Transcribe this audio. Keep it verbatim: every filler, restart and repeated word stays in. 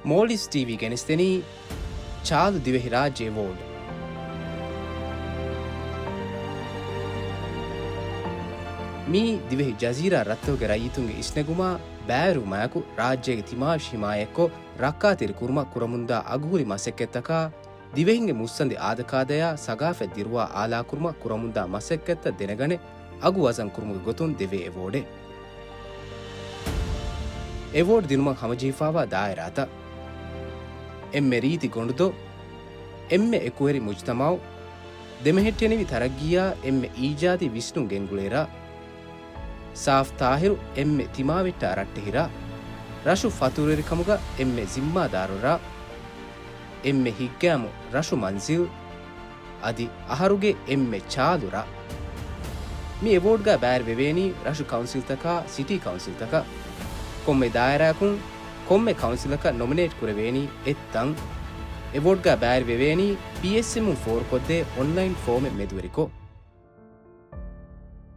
މޯލްޑިވްސް ޓީވީ ގެނެސްދެނީ ޗާލު ދިވެހިރާއްޖެ އެވޯޑް. މީ ދިވެހި ޖަޒީރާ ރަށްތަކުގެ ރައްޔިތުންގެ އިސްނެގުމާ ބައިވެރިވުމާއެކު، ރާއްޖޭގެ ތިމާވެށި ހިމާޔަތްކޮށް، ރައްކާތެރި ކުރުމަށް ކުރަމުންދާ އަގުހުރި މަސައްކަތްތަކާ، ދިވެހިންގެ މުއްސަނދި އާދަކާދަޔާ ސަގާފަތް ދިރުވާ އާލާކުރުމަށް ކުރަމުންދާ މަސައްކަތްތައް ދެނެގަނެ، އަގު ވަޒަން ކުރުމުގެ ގޮތުން ދެވޭ އެވޯޑެއް. އެވޯޑް ދިނުމަށް ހަމަޖެހިފާވާ ދާއިރާތައް. އެންމެ ރީތި ގޮނޑުދޮށް، އެންމެ އެކުވެރި މުޖުތަމައު، ދެމެހެއްޓެނިވި ތަރައްގީއާ އެންމެ އީޖާދީ ވިސްނުން ގެންގުޅޭ ރަށް. ސާފް ތާހިރު އެންމެ ތިމާވެއްޓާ ރައްޓެހި ރަށް. ރަށު ފަތުރުވެރިކަމުގަ އެންމެ ޒިންމާދާރު ރަށް. އެންމެ ހިތްގައިމު ރަށު މަންޒިލް. އަދި އަހަރުގެ އެންމެ ޗާލު ރަށް. މި އެވޯޑްގަ ބައިވެރިވެވޭނީ ރަށު ކައުންސިލްތަކާ ސިޓީ ކައުންސިލްތަކަށް. ކޮންމެ ދާއިރާއަކުން ކޮންމެ ކައުންސިލަކަށް ނޮމިނޭޓް ކުރެވޭނީ އެއްތަން. އެވޯޑްގަ ބައިވެރިވެވޭނީ ޕީއެސްއެމުން ފޯރުކޮށްދޭ އޮންލައިން ފޯމެއް މެދުވެރިކޮށް.